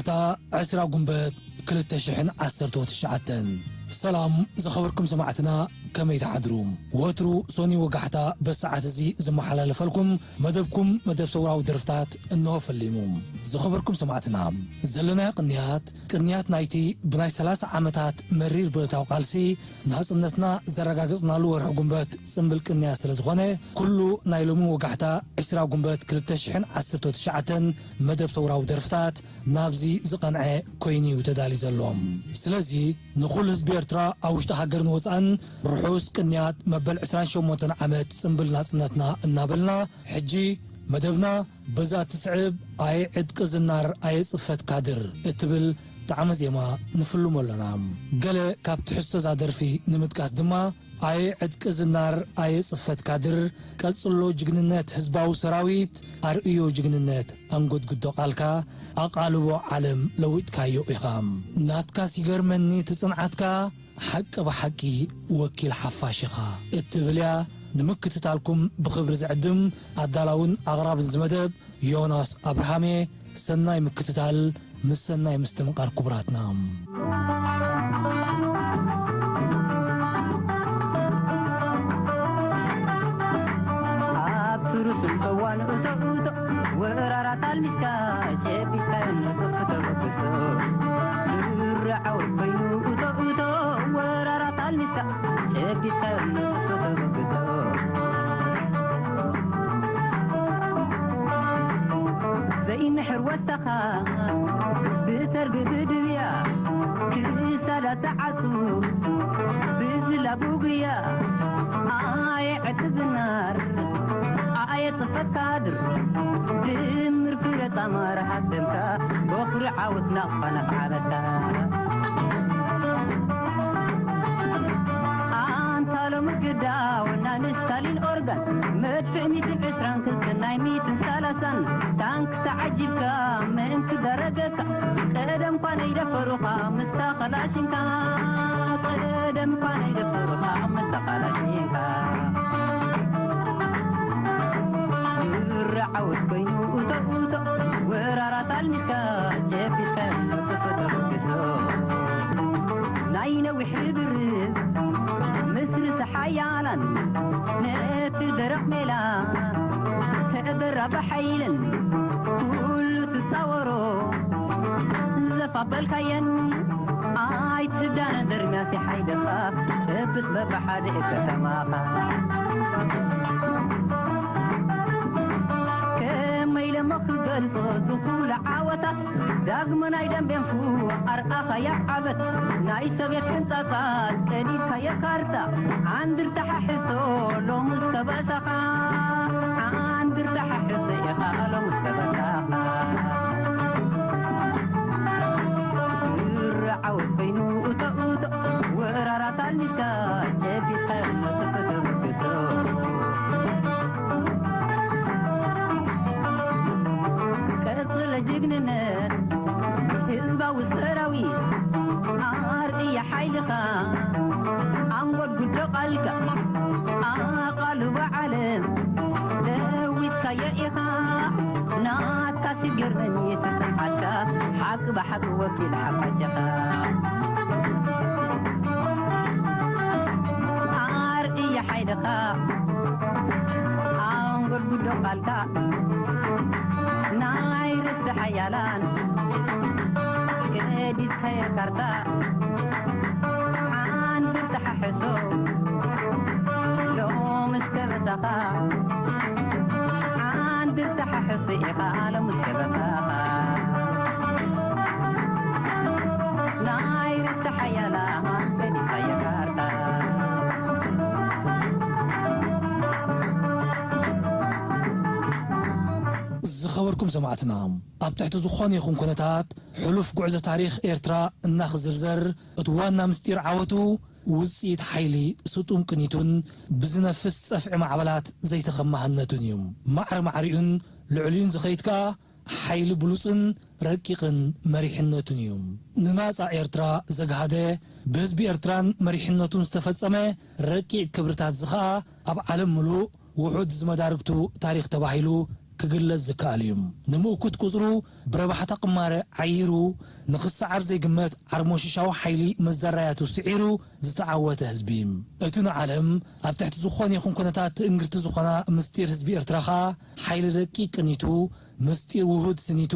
ወጋሕታ፣ ዕስራ ጉንበት ክልተ ሽሕን ዓሰርተ ትሽዓተን። ሰላም ዝኸበርኩም ሰማዕትና፣ ከመይ ትሓድሩ? ወትሩ ሶኒ ወጋሕታ በሰዓት እዚ ዝመሓላለፈልኩም መደብኩም መደብ ሰውራዊ ደርፍታት እንሆ ፈሊሙ። ዝኸበርኩም ሰማዕትና፣ ዘለናዮ ቅንያት፣ ቅንያት ናይቲ ብናይ ሰላሳ ዓመታት መሪር ብረታዊ ቃልሲ ናጽነትና ዘረጋገጽናሉ ወርሒ ጉንበት ጽምብል ቅንያት ስለ ዝኾነ፣ ኩሉ ናይ ሎሚ ወጋሕታ ዕስራ ጉንበት ክልተ ሽሕን ዓሰርተ ትሽዓተን መደብ ሰውራዊ ደርፍታት ናብዚ ዝቐንዐ ኮይኑ እዩ ተዳልዩ ዘሎ። ስለዚ ንኹሉ ህዝቢ ኤርትራ ኣብ ውሽጢ ሃገርን ወጻእን ርሑስ ቅንያት መበል ዕስራን ሸሞንተን ዓመት ጽምብል ናጽነትና እናበልና፣ ሕጂ መደብና በዛ ትስዕብ ኣየ ዕጥቂ ዝናር ኣየ ጽፈት ካድር እትብል ጣዕመ ዜማ ንፍልሞ ኣሎና። ገለ ካብ ትሕዝቶ እዛ ደርፊ ንምጥቃስ ድማ፣ ኣየ ዕጥቂ ዝናር ኣየ ጽፈት ካድር፣ ቀጽሎ ጅግንነት ህዝባዊ ሰራዊት፣ ኣርእዮ ጅግንነት፣ ኣንጎድጉዶ ቃልካ፣ ኣቓልቦ ዓለም ለዊጥካዮ ኢኻ። ናትካስ ይገርመኒ እቲ ጽንዓትካ፣ ሓቂ ብሓቂ ወኪል ሓፋሽ ኢኻ እትብል እያ። ንምክትታልኩም ብኽብሪ ዝዕድም ኣዳላውን ኣቕራብን እዚ መደብ ዮናስ ኣብርሃም እየ። ሰናይ ምክትታል ምስ ሰናይ ምስትምቓር ክቡራትና። ኣብ ትሩፍን እዋን እቶ እቶ ወራራት ኣልሚስካ ጨቢጥካዮ ነጥፍ ተበግሶ። ድረ ዓወት ኮይኑ እቶ እቶ ወራራት ኣልሚስካ ጨቢጥካዮ ነጥፍ ተበግሶ። ዘይምሕር ወስታኻ ብተርቢ ብድብያ ክሳዳ ተዓጹ ብዝላ ቡግያ ኣየ ዕጥቢ ዝናር ኣየ ጽፈት ካድር ድምር ፍረ ጣማር ሃደምካ በኹሪ ዓወት ናቕፋ ነፍዓለካ። ኣንታ ሎሚ ግዳ ወና ንስታሊን ኦርጋን መድፍዕ ሚትን ዕስራን ክልተን ናይ ሚትን ሰላሳን ታንክ ተዓጂብካ መን ክዳረገካ? ቀደም እኳ ነይደፈሩኻ ምስታ ኸላሽንካ፣ ቀደም እኳ ነይደፈሩኻ ምስታ ኸላሽንካ። ድረ ዓወት ኮይኑ እቶ እቶ ወራራት ኣልሚስካ ጨቢጥካ ክፍቶ ክሶ። ናይ ነዊሕ ርብርብ ምስ ርእሲ ሓያላን ነቲ ደረቕ ሜላ ተደራቢ ሓይልን ኩሉ ትጻወሮ ዘፋበልካየን ኣይትዳነ ደርምያሲ ሓይልኻ ጨብጥ በብሓደ ከተማኻ። ከመይ ኢለ እሞ ክገልጾ ዝኹሉ ዓወታት ዳግመ ናይ ደንቤንፉ ኣርኣኻያ ዓበት ናይ ሶብየት ሕንጻጻት ቀዲድካዮ ካርታ ዓንድር ተሓሕሶ ሎምስ ከበሳኻ ዓንድር ተሓሕሶ ኢኻ ሎምስ ከበሳኻ። ድረ ዓወት ኮይኑ እቶ እቶ ወራራት ኣልሚስካ ጨቢጥካዮ ነጥፍ ተበግሶ። ቀጽለ ጅግንነት ህዝባዊ ሰራዊት ኣርእያ ሓይልኻ ኣንጎድጉዶ ቃልካ ኣቓልቦ ዓለም ለዊጥካዮ ኢኻ። ናትካ ስገርመኒ እቲ ጽንዓትካ ሓቂ ብሓቂ ወኪል ሓፋሽ ኢኻ። ኣርእያ ሓይልኻ ኣንጎድጉዶ ቃልካ ናይ ርእሲ ሓያላን ቀዲድካዮ ካርታ ዓንድር ተሓሕሶ ሎምስ ከበሳኻ ዓንድር ተሓሕሶ ኢኻ ሎምስ ከበሳኻ ናይ ርእሲ ሓያላን ቀዲድካዮ ካርታ። ዝኸበርኩም ሰማዕትና፣ ኣብ ትሕቲ ዝኾነ ይኹን ኩነታት ሕሉፍ ጉዕዞ ታሪኽ ኤርትራ እናኽዝርዘር፣ እቲ ዋና ምስጢር ዓወቱ ውጽኢት ሓይሊ ስጡም ቅኒቱን ብዝነፍስ ጸፍዒ ማዕበላት ዘይተኸማህነቱን እዩ። ማዕረ ማዕሪኡን ልዕሊኡን ዝኸይድ ከኣ ሓይሊ ብሉጽን ረቂቕን መሪሕነቱን እዩ። ንናጻ ኤርትራ ዘግሃደ፣ ብህዝቢ ኤርትራን መሪሕነቱን ዝተፈጸመ ረቂቕ ክብርታት ዝኸኣ ኣብ ዓለም ምሉእ ውሑድ ዝመዳርግቱ ታሪኽ ተባሂሉ ክግለጽ ዝከኣል እዩ። ንምእኩት ቁጽሩ ብረባሕታ ቅማረ ዓይሩ፣ ንኽሰዓር ዘይግመት ዓርሞሽሻዊ ሓይሊ መዘራያቱ ስዒሩ ዝተዓወተ ህዝቢ። እቲ ንዓለም ኣብ ትሕቲ ዝኾነ ይኹን ኩነታት ትእንግርቲ ዝኾና ምስጢር ህዝቢ ኤርትራ ኸኣ፣ ሓይሊ ረቂቕ ቅኒቱ፣ ምስጢር ውሁድ ስኒቱ፣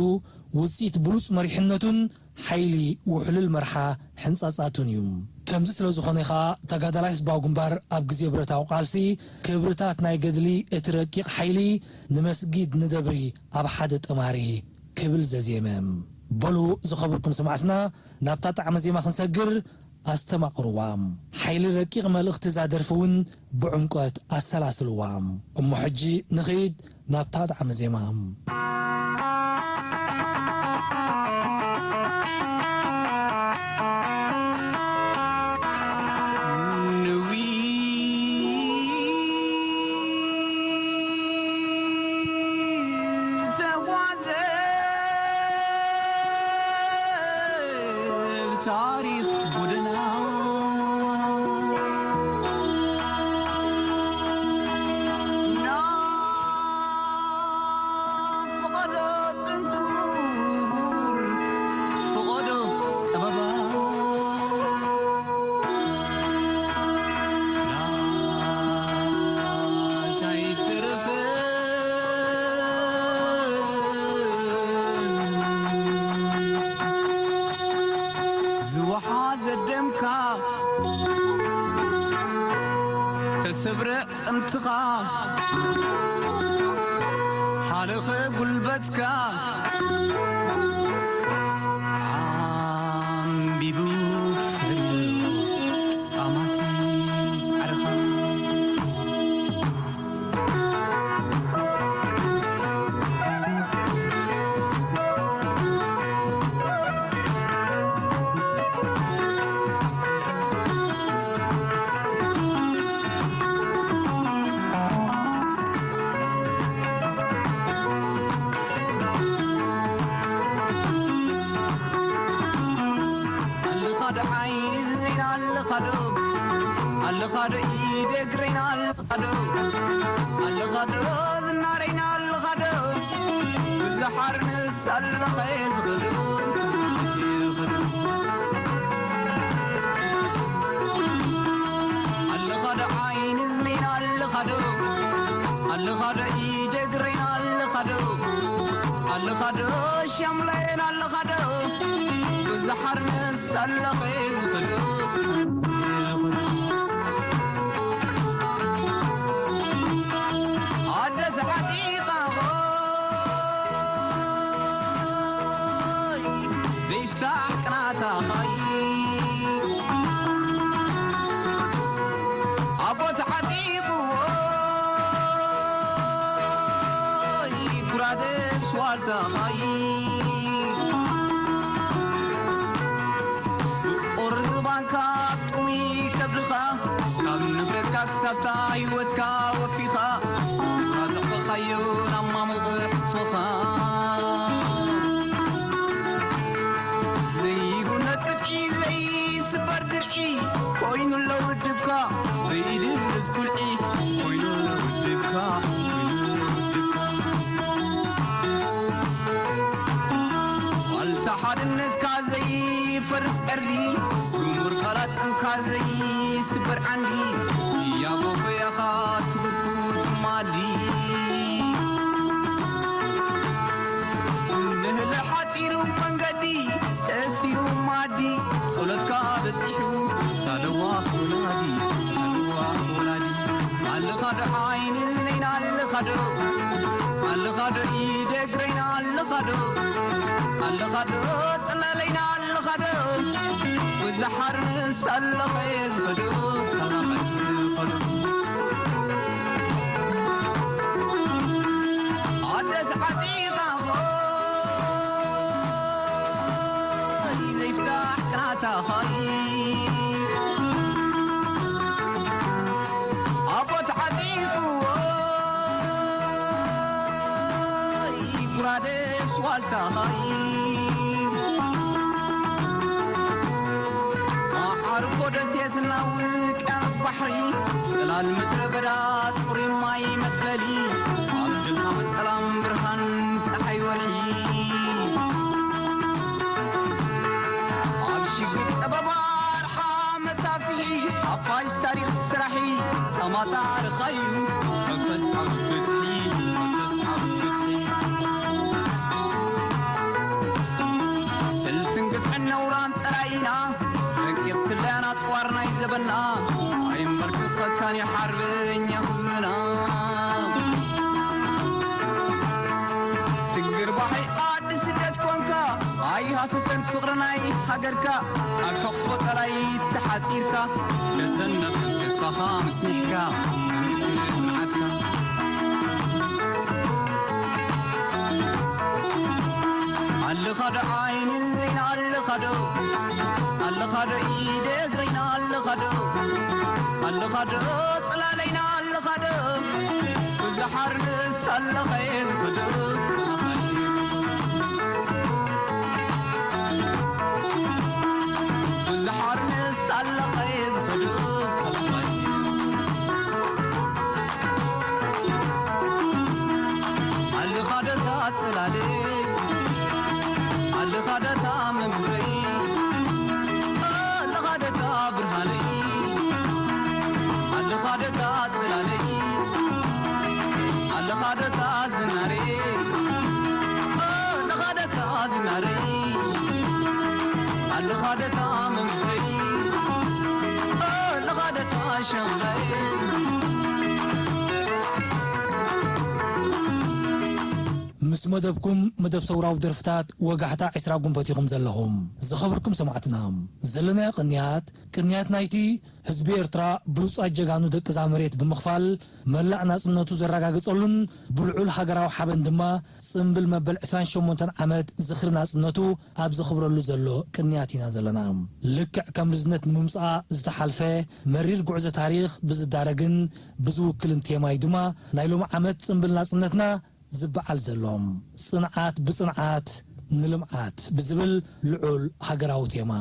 ውጽኢት ብሉጽ መሪሕነቱን ሓይሊ ውሕሉል መርሓ ሕንጻጻቱን እዩ። ከምዚ ስለ ዝኾነ ኸኣ፣ ተጋዳላይ ህዝባዊ ግንባር ኣብ ግዜ ብረታዊ ቃልሲ፣ ክብርታት ናይ ገድሊ እቲ ረቂቕ ሓይሊ ንመስጊድ ንደብሪ ኣብ ሓደ ጠማሪ ክብል ዘዜመ። በሉ ዝኸበርኩም ሰማዕትና፣ ናብታ ጣዕመ ዜማ ክንሰግር፣ ኣስተማቕርዋ። ሓይሊ ረቂቕ መልእኽቲ እዛ ደርፊ እውን ብዕምቆት ኣሰላስልዋ። እሞ ሕጂ ንኽይድ ናብታ ጣዕመ ዜማ። ንዊት ተጓዘ ብታሪኽ ጎደና ናብ ፈቐዶ ጽንኩር ፈቐዶ ጸበባ ዳሽ ኣይትረፍን። ዝወሓዘ ደምካ ተሰብረ ጽንትኻ ሓለኸ ጉልበትካ ዓምቢቡ ፍረ ጻማቲ ጻዕርኻ። ኣለኻዶ ዓይኒ ዝናይ ኣለኻዶ ኣለኻዶ ኢደ ግረይና ኣለኻዶ ኣለኻዶ ዝናረይና ኣለኻዶ ብዙሓር ንስ ኣለኸ ዝኽዶ ኣለኻዶ ዓይኒ ዝናይና ኣለኻዶ ኣለኻዶ ኢደ ግረይና ኣለኻዶ ኣለኻዶ ሻምለየና ኣለኻዶ ብዙሓር ንስ ኣለኸ ዝኽዶ ኣደ ተዓጢቓ ኾይ ዘይፍታሕ ቅናታ ኾይ ኣቦ ተዓጢቑ ኾይ ጉራደ ስዋልታ ኾይ ቁርዝባንካ ጥሙይ ከብድኻ ካብ ንብረትካ ክሳብታ ህይወትካ ወፊኻ ዘቕበኻዮ ናብ ማሙቕ ሕትፎኻ ዘይጉነ ጽፍዒ ዘይስበር ድርዒ ኮይኑ ኣሎ ውድብካ ዘይድብዝ ኩልዒ ኮይኑ ኣሎ ውድብካ ኮይኑ ኣሎ ውድብካ ዋልታ ሓድነትካ ዘይፈርስ ዕርዲ ስሙር ቃላት ጽንካ ዘይስበር ዓንዲ ያቦ በያኻ ትብርኩት ማዲ ንህለ ሓጺሩ መንገዲ ሰሲሩ ማዲ ጸሎትካ በጺሑ ታለዋ ወላዲ ታለዋ ወላዲ ኣለኻ ዶ ዓይኒ ነይና ኣለኻ ዶ ኣለኻ ዶ ኢደ ግረይና ኣለኻ ዶ ኣለኻ ዶ ጽላለይና ኣለኻ ዶ ብዝሓር ንስ ኣለኸ ዝኸዶ ተባኸ ዝኸዶ ኣደ ተዓጺኻ ኾይ ዘይፍታሕ ቅናታ ኾይ ኣቦ ተዓጺኹ ኾይ ጉራደ ስዋልታ ኾይ ማዓርኮ ደሴትና ውቅያኖስ ባሕሪ፣ ጽላል ምድረ በዳ፣ ጽሩይ ማይ መትከሊ፣ ኣብ ድኻም ጸላም ብርሃን ጸሓይ ወርሒ። ኣብ ሽግር ጸበባ ኣርሓ መሳፍሒ፣ ኣባይ ታሪኽ ስራሒ፣ ጸማጻ ርኻዩ፣ መንፈስ ኣብ ፍትሒ፣ መንፈስ ኣብ ፍትሒ። ስልትን ግፍዕን ነውራን ጸላኢና፣ ረቂቕ ስለያና ጸዋር ናይ ዘበና፣ ኣይንበርክኸካን እዩ ሓርበኛ ህዝብና። ስግር ባሕሪ ዓዲ ስደት ኮንካ፣ ኣይሃሰሰን ፍቕሪ ናይ ሃገርካ፣ ኣብ ሕቕፎ ጸላኢ ተሓጺርካ፣ ተሰነፍ ተስፋኻ ምስኒሕካ፣ ጽንዓትካ። ኣለኻ ዶ ዓይኒ እግረይና ኣለኻ ዶ፣ ኣለኻ ዶ ኢደ እግረይና ኣለኻ ዶ፣ ኣለኻ ዶ ጽላለይና ኣለኻ ዶ፣ ብዙሕ ሓርንስ ኣለኸ ዝኽዶ። ብዙሕ ሓርንስ ኣለኸ ዝኽዶ። ኣለኻ ዶ እታ ጽላለይ፣ ኣለኻ ዶ እታ መምህረይ፣ ኣለኻ ዶ እታ ብርሃነይ፣ ኣለኻ ዶ እታ ጽላለይ፣ ኣለኻ ዶ እታ ዝናረይ፣ ኣለኻ ዶ እታ ዝናረይ፣ ኣለኻ ዶ እታ መምህረይ፣ ኣለኻ ዶ እታ ሸምጋይ። ምስ መደብኩም፣ መደብ ሰውራዊ ደርፍታት ወጋሕታ ዕስራ ጉንበት ኢኹም ዘለኹም። ዝኸበርኩም ሰማዕትና፣ ዘለናዮ ቅንያት፣ ቅንያት ናይቲ ህዝቢ ኤርትራ ብሉጻት ጀጋኑ ደቂ እዛ መሬት ብምኽፋል፣ መላእ ናጽነቱ ዘረጋገጸሉን ብልዑል ሃገራዊ ሓበን ድማ ጽምብል መበል ዕስራን ሸሞንተን ዓመት ዝኽሪ ናጽነቱ ኣብ ዘኽብረሉ ዘሎ ቅንያት ኢና ዘለና። ልክዕ ከም ርዝነት ንምምጻኣ ዝተሓልፈ መሪር ጉዕዞ ታሪኽ ብዝዳረግን ብዝውክልን ቴማይ ድማ፣ ናይ ሎሚ ዓመት ጽምብል ናጽነትና ዝበዓል ዘሎ፣ ጽንዓት ብጽንዓት ንልምዓት ብዝብል ልዑል ሃገራዊ ቴማ፣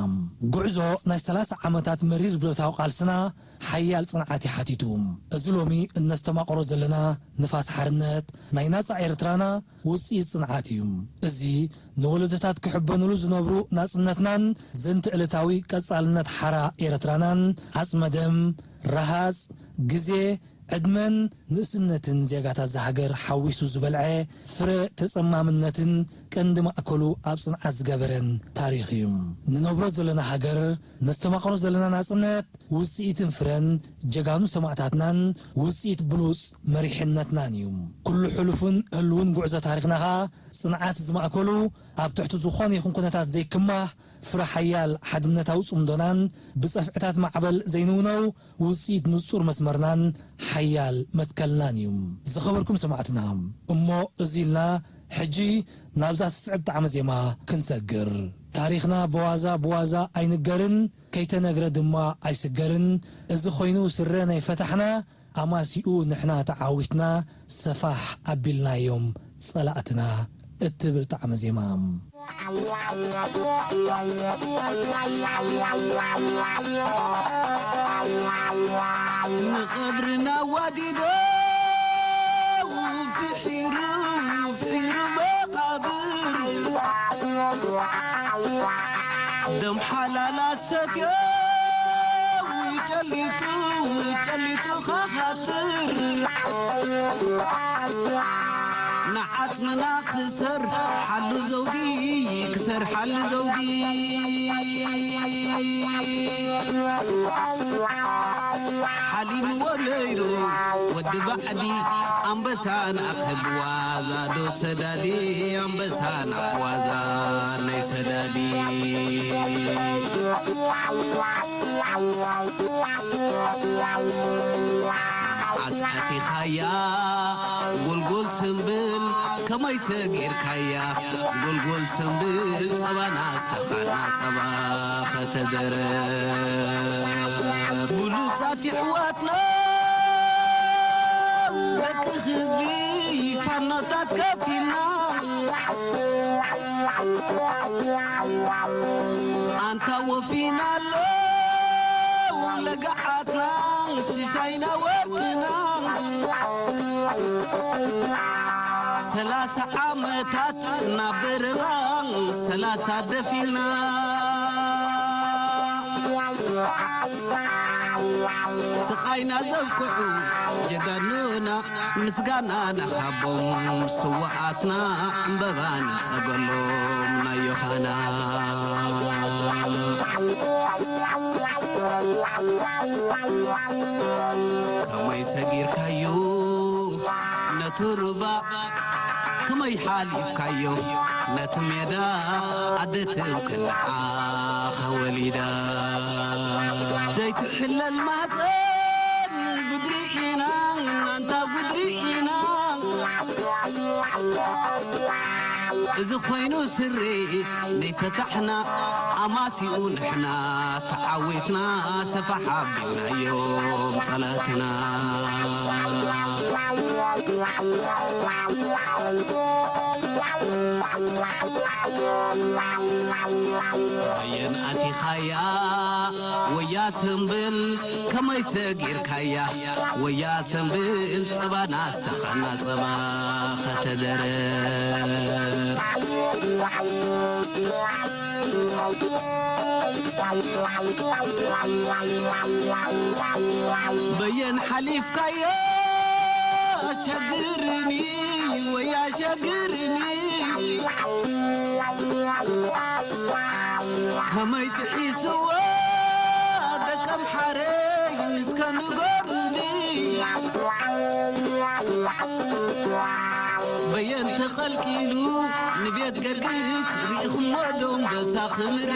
ጉዕዞ ናይ ሰላሳ ዓመታት መሪር ብረታዊ ቃልስና ሓያል ጽንዓት እዩ ሓቲቱ። እዚ ሎሚ እነስተማቕሮ ዘለና ንፋስ ሓርነት ናይ ናጻ ኤርትራና ውጽኢት ጽንዓት እዩ። እዚ ንወለዶታት ክሕበኑሉ ዝነብሩ ናጽነትናን ዘንተ ዕለታዊ ቀጻልነት ሓራ ኤርትራናን፣ ዓጽመ ደም፣ ረሃጽ፣ ግዜ፣ ዕድመን ንእስነትን ዜጋታት እዛ ሃገር ሓዊሱ ዝበልዐ ፍረ ተጸማምነትን ቀንዲ ማእከሉ ኣብ ጽንዓት ዝገበረን ታሪኽ እዩ። ንነብሮ ዘለና ሃገር፣ ነስተማቕሮ ዘለና ናጽነት ውጽኢትን ፍረን ጀጋኑ ሰማእታትናን ውጽኢት ብሉጽ መሪሕነትናን እዩ። ኩሉ ሕሉፍን ህልውን ጉዕዞ ታሪኽና ኸኣ ጽንዓት ዝማእከሉ ኣብ ትሕቲ ዝኾነ ይኹን ኩነታት ዘይክማህ ፍረ ሓያል ሓድነታዊ ጽምዶናን ብጸፍዕታት ማዕበል ዘይንውነው ውጽኢት ንጹር መስመርናን ሓያል መትከልናን እዩ። ዝኸበርኩም ሰማዕትና፣ እሞ እዚ ኢልና ሕጂ ናብዛ ትስዕብ ጣዕመ ዜማ ክንሰግር። ታሪኽና ብዋዛ ብዋዛ ኣይንገርን፣ ከይተነግረ ድማ ኣይስገርን። እዚ ኮይኑ ስረ ናይ ፈታሕና፣ ኣማሲኡ ንሕና ተዓዊትና፣ ሰፋሕ ኣቢልናዮም ጸላእትና እትብል ጣዕመ ዜማ። ንኽብርና ዋዲዶ ፍሒሩ ፍሒሩ መቓብር ደም ሓላላት ሰትዮ ጨሊጡ ጨሊጡ ኻኻትር ንዓጽምና ክሰር ሓሉ ዘውዲ ክሰር ሓሉ ዘውዲ ሓሊምዎ ነይሩ ወዲ ባዕዲ ኣንበሳን ኣኽብዋ ዛዶ ሰዳዲ ኣንበሳን ኣኽብዋ ዛ ናይ ሰዳዲ ኣስኣቲኻያ ጎልጎል ስምብል ከመይ ሰጊርካያ ጎልጎል ስምብል ጸባና ዝተኻና ጸባ ከተደረ ብሉጻት ይሕዋትና ደቂ ህዝቢ ፋኖታት ከፊልና ኣንታ ወፊና ኣሎ ለጋዓትና ሽሻይና ወርቅና ሰላሳ ዓመታት ናብ በረኻ ሰላሳ ደፊና ስቓይና ዘብቅዑ ጀጋኑና ምስጋና ንሃቦም ስውኣትና ዕምበባ ንጸገሎም ናዮኻና ከመይ ሰጊርካዩ ነቲ ሩባ ከመይ ሓሊፍካዮ ነቲ ሜዳ ኣደትም ክንዓኻ ወሊዳ ዘይትሕለል ማፀን ጉድሪ ኢና እናንታ ጉድሪ ኢና እዚ ኮይኑ ስሪ ነይፈታሕና ኣማቲኡ ንሕና ተዓዊትና ሰፋሕ ኣቢልናዮም ጸላትና ኣየን ኣቲኻያ ወያ ስምብል ከመይ ሰጊርካያ ወያ ስምብል ጸባና ኣስተኻና ጸባ ከተደረር በየን ሓሊፍካዮ ኣሸግርኒ ወይ ኣሸግርኒ ከመይ ጥሒስዎ ደቀምሓረይ እስከ ንገሩኒ በየን ተቐልቂሉ ንቤት ገርግች ርኢኹሞ ዶ ኣንበሳ ክምሪ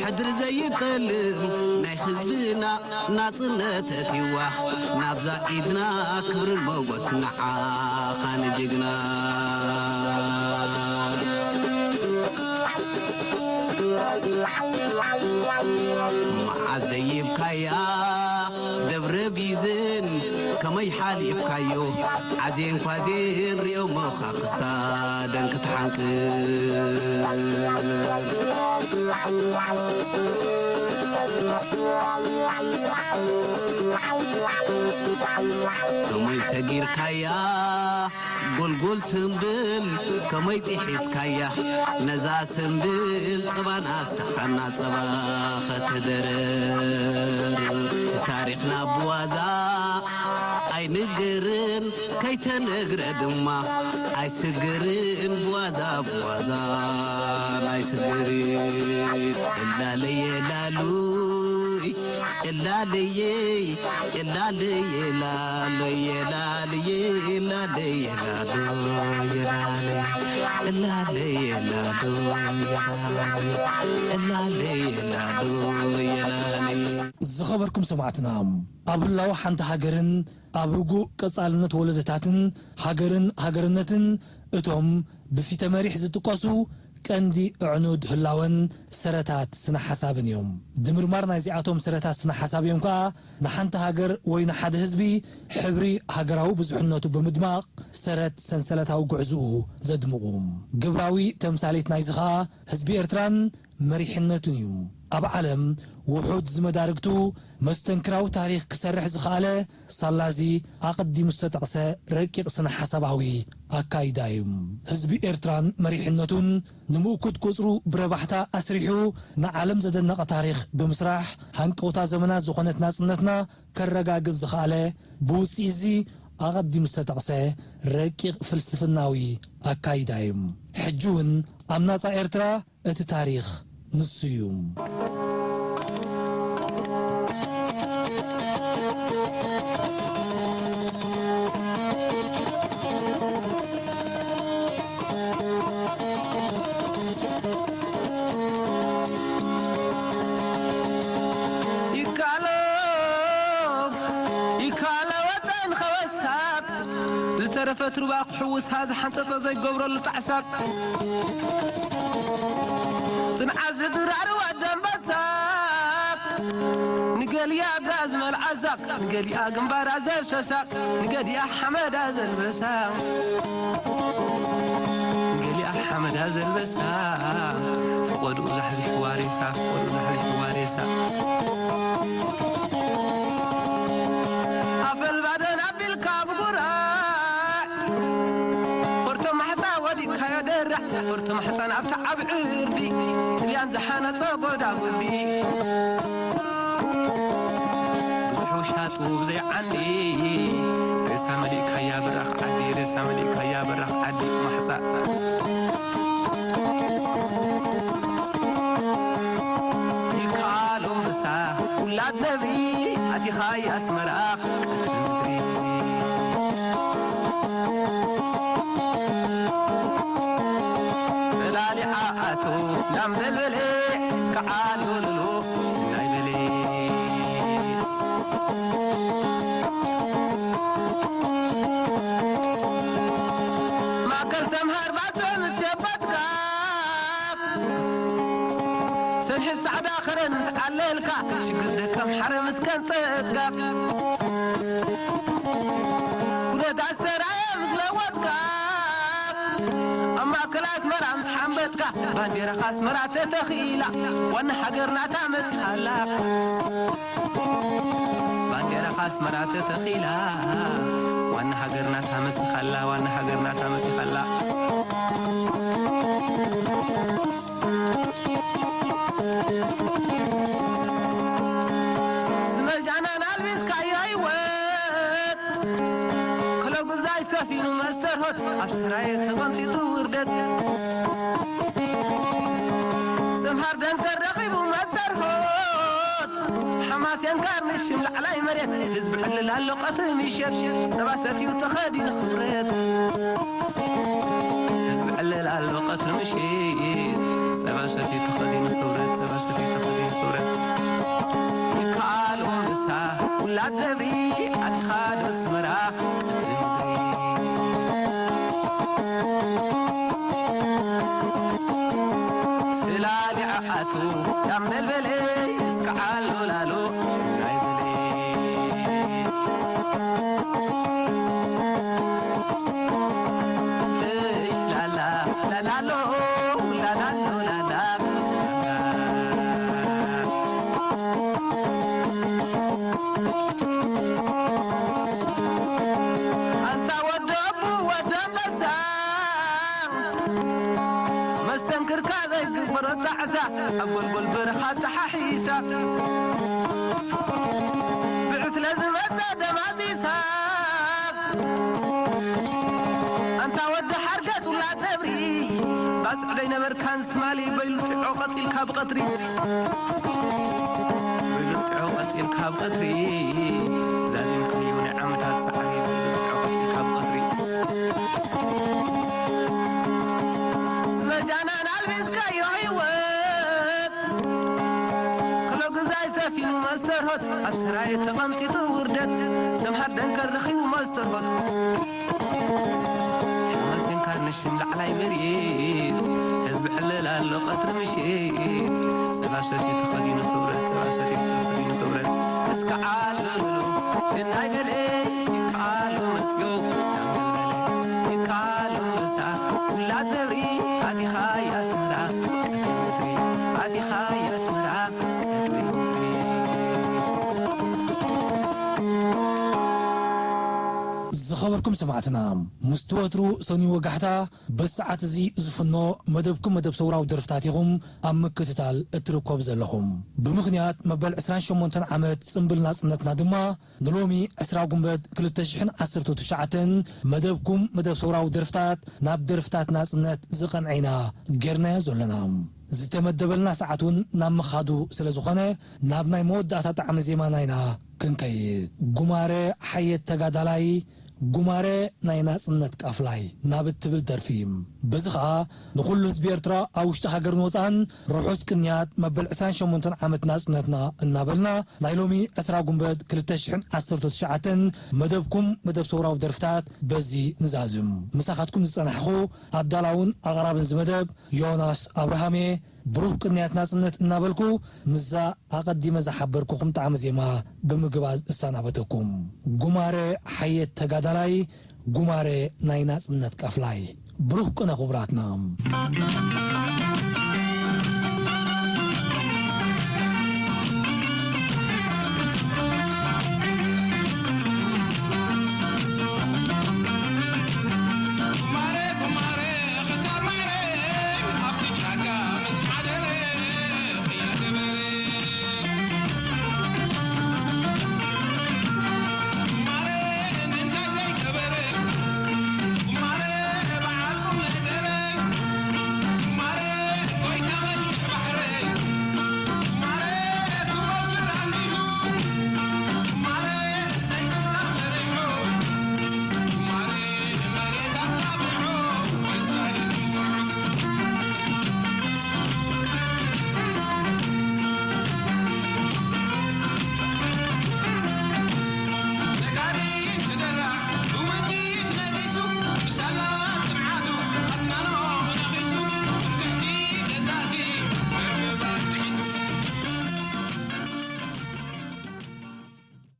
ሕድሪ ዘይጠልም ናይ ህዝብና ናጽነት እቲዋ ናብዛ ኢድና ክብርን ሞጎስ ንዓኻ ንጅግና መዓዝ ደይብካያ ደብረ ቢዝን ከመይ ሓሊፍካዮ ዓዜን ኳዜን ሪኦሞኻ ክሳደን ክትሓንቅ ከመይ ሰጊርካያ ጎልጎል ስምብል ከመይ ጢሒስካያ ነዛ ስምብል ጸባን ኣስተኻና ጸባ ኸተደረር ታሪኽና ብዋዛ ኣይንገርን ከይተነግረ ድማ ኣይስገርን ብዋዛ ብዋዛ ኣይስገርን እላለየ ላሉይ እላለየ እላለየ ላሉይ እላለየ እላለየ ላሉይ እላለየ እላለየ ላሉይ እላለየ እላለየ ላሉይ እላለየ ዝኸበርኩም ሰማዕትና ኣብ ህላወ ሓንቲ ሃገርን ኣብ ርጉእ ቀጻልነት ወለዶታትን ሃገርን ሃገርነትን እቶም ብፊተ መሪሕ ዝጥቀሱ ቀንዲ ኣዕኑድ ህላወን ሰረታት ስነ ሓሳብን እዮም። ድምርማር ናይዚኣቶም ሰረታት ስነ ሓሳብ እዮም ከኣ ንሓንቲ ሃገር ወይ ንሓደ ህዝቢ ሕብሪ ሃገራዊ ብዙሕነቱ ብምድማቕ ሰረት ሰንሰለታዊ ጉዕዝኡ ዘድምቑ። ግብራዊ ተምሳሌት ናይዚ ከኣ ህዝቢ ኤርትራን መሪሕነቱን እዩ። ኣብ ዓለም ውሑድ ዝመዳርግቱ መስተንክራዊ ታሪኽ ክሰርሕ ዝኸኣለ ሳላዚ ኣቐዲሙ ዝተጠቕሰ ረቂቕ ስነ ሓሳባዊ ኣካይዳ እዩ። ህዝቢ ኤርትራን መሪሕነቱን ንምእኩት ቁጽሩ ብረባሕታ ኣስሪሑ ንዓለም ዘደነቐ ታሪኽ ብምስራሕ ሃንቀውታ ዘመናት ዝኾነት ናጽነትና ከረጋግጽ ዝኸኣለ ብውጽኢትዚ ኣቐዲሙ ዝተጠቕሰ ረቂቕ ፍልስፍናዊ ኣካይዳ እዩ። ሕጂ እውን ኣብ ናጻ ኤርትራ እቲ ታሪኽ ንሱ እዩ። ይካሎ ይካሎ ወፀን ከወሳት ዝተረፈት ሩባ ክሕውሳ ዝሓንፀፀ ዘይገብረሉ ጣዕሳ ጽንዓት ዝድራርዋ ደንበሳ ንገሊኣ ጋዝ መልዓሳ ንገሊኣ ግንባራ ዘፍሰሳ ንገሊኣ ሓመዳ ዘልበሳ ንገሊኣ ሓመዳ ዘልበሳ፣ ፈቐድኡ ዛሕዚሕዋ ሬሳ፣ ፈቐድኡ ዛሕዚሕዋ ሬሳ። ኣፈል ባደን ኣቢልካ ብጉራዕ፣ ፈርቶ ማሕጻ ወዲቕካዮ ደራዕ፣ ፈርቶ ማሕጻን ኣብታ ዓብ ዕርዲ፣ ጥልያን ዝሓነጾ ጎዳጉዲ። ብዙሕ ውሻ ጡብ ዘይዓንዲ፣ ሬሳ መሊእካያ በራኽ ዓዲ፣ ሬሳ መሊእካያ በራኽ ዓዲ ማሕጻ። ይከኣሎ ምሳ ውላድ ነብሪ፣ ኣቲኻያ ኣስመራ ቀትሪ ምድሪ። በላሊዓ ኣቶ ላምበልበለ፣ እስከ ዓሎልሎ ሽናይ በለ። ማእከል ሰምሃር ባጽዕ ምስ ጀበትካ፣ ሰንሒት ጻዕዳ ከረን ምስ ዓለልካ፣ ሽግር ደቀምሓረ ምስ ከንጠጥካ፣ ኩነታት ሰራየ ምስ ለወጥካ፣ ኣብ ማእከል ኣስመራ ምስ ሓምበጥካ፣ ባንዴራኻ ኣስመራ ተተኺላ፣ ዋና ሃገርና እታ መጺኻላ። ባንዴራኻ ኣስመራ ተተኺላ፣ ዋና ሃገርና እታ መጺኻላ፣ ዋና ሃገርና እታ መጺኻላ። ስመጃናን ኣልቢስካዮ ህይወት፣ ክሎ ግዛይ ሰፊኑ መስተርሆት፣ ኣብ ሰራየ ተቐንጢጡ ውርደት። ሰምሃር ደንከር ረኺቡ መስተርሆት፣ ሓማሴን ካርንሽም ላዕላይ መሬት፣ ህዝቢ ዕልል ኣሎ ቀትሪ ምሸት፣ ጸባ ሰትዩ ተኸዲኑ ክብረት። ህዝቢ ዕልል ኣሎ ቀትሪ ምሸት፣ ጸባ ሰትዩ ተኸዲኑ ክብረት፣ ጸባ ሰትዩ ተኸዲኑ ክብረት። ይከኣሎ ምሳ ውላድ ነብሪ፣ ኣቲኻ ዶ ኣስመራ ቀትሪ ምድሪ። ስላሊዓ ኣቱ ዳም በልበለ፣ እስከ ዓሎ ላሎ ሽናይ በለ። ልሽ ላላ ላላሎ ላላሎ ላላ። ኣንታ ወዲ ኣቡ ወዲ ኣንበሳ፣ መስተንክርካ ዘይግበሮ ጣዕሳ፣ ኣብ ጎልጎል በረኻ ተሓሒሳ፣ ብዕስለ ዝመጸ ደማዚሳ። ኣንታ ወዲ ሓርገጽ ውላድ ነብሪ፣ ባጽዕ ደይነበርካን ትማሊ በይሉ ጥዖ ቀጺልካ ብቐትሪ። በይሉ ጥዖ ቀጺልካ ብቐትሪ። ዛዚምካዮ ናይ ዓመታት ጻዕሪ በይሉ ጥዖ ቀጺልካ ብቐትሪ። ስመጃናን ኣልቢስካዮ ህይወት፣ ክሎ ግዛይ ሰፊኑ መስተርሆት፣ ኣብ ሰራየ ተቐንጢጡ ውርደት፣ ሰምሃር ደንከር ረኺቡ መስተርሆት። ሓማሴን ካርነሽም ላዕላይ መሬት፣ ህዝቢ ዕልል ኣሎ ቀትሪ ምሽት። ጸባ ሰትዩ ተኸዲኑ ክብረት፣ ጸባ ሰትዩ ተኸዲኑ ክብረት። እስከ ዓልሉ፣ ሽናይ ገለ ይከኣሎ መጽዮ፣ ዳም በልበለ ይከኣሎ ምሳ። ውላድ ነብሪ ኣቲኻ ኣስመራ፣ ቀትሪ ምድሪ ኣቲኻ ኣስመራ፣ ቀትሪ ምድሪ። ዝኸበርኩም ሰማዕትና፣ ምስቲ ወትሩ ሰኑይ ወጋሕታ፣ በዚ ሰዓት እዚ ዝፍኖ መደብኩም መደብ ሰውራዊ ደርፍታት ኢኹም ኣብ ምክትታል እትርከቡ ዘለኹም። ብምኽንያት መበል ዕስራን ሸሞንተን ዓመት ጽምብል ናጽነትና ድማ ንሎሚ ዕስራ ጉንበት ክልተ ሽሕን ዓሰርተ ትሽዓተን መደብኩም መደብ ሰውራዊ ደርፍታት ናብ ደርፍታት ናጽነት ዝቐንዐ ኢና ጌርናዮ ዘለና። ዝተመደበልና ሰዓት እውን ናብ ምኻዱ ስለ ዝኾነ ናብ ናይ መወዳእታ ጣዕሚ ዜማና ኢና ክንከይድ። ጉማረ ሓየት ተጋዳላይ፣ ጉማረ ናይ ናጽነት ቃፍላይ ናብ እትብል ደርፊ። በዚ ኸኣ ንኹሉ ህዝቢ ኤርትራ ኣብ ውሽጢ ሃገርን ወጻእን ርሑስ ቅንያት መበል ዕስራን ሸሞንተን ዓመት ናጽነትና እናበልና ናይ ሎሚ ዕስራ ጉንበት ክልተ ሽሕን ዓሰርተ ትሽዓተን መደብኩም መደብ ሰውራዊ ደርፍታት በዚ ንዛዝም። ምሳኻትኩም ዝጸናሕኹ ኣዳላውን ኣቕራብን እዚ መደብ ዮናስ ኣብርሃም እየ። ብሩኽ ቅንያት ናጽነት እናበልኩ ምስዛ ኣቐዲመ ዝሓበርኩኹም ጣዕሚ ዜማ ብምግባዝ እሰናበተኩም። ጉማረ ሓየት ተጋዳላይ፣ ጉማረ ናይ ናጽነት ቃፍላይ። ብሩኽ ቅነ ክቡራትና።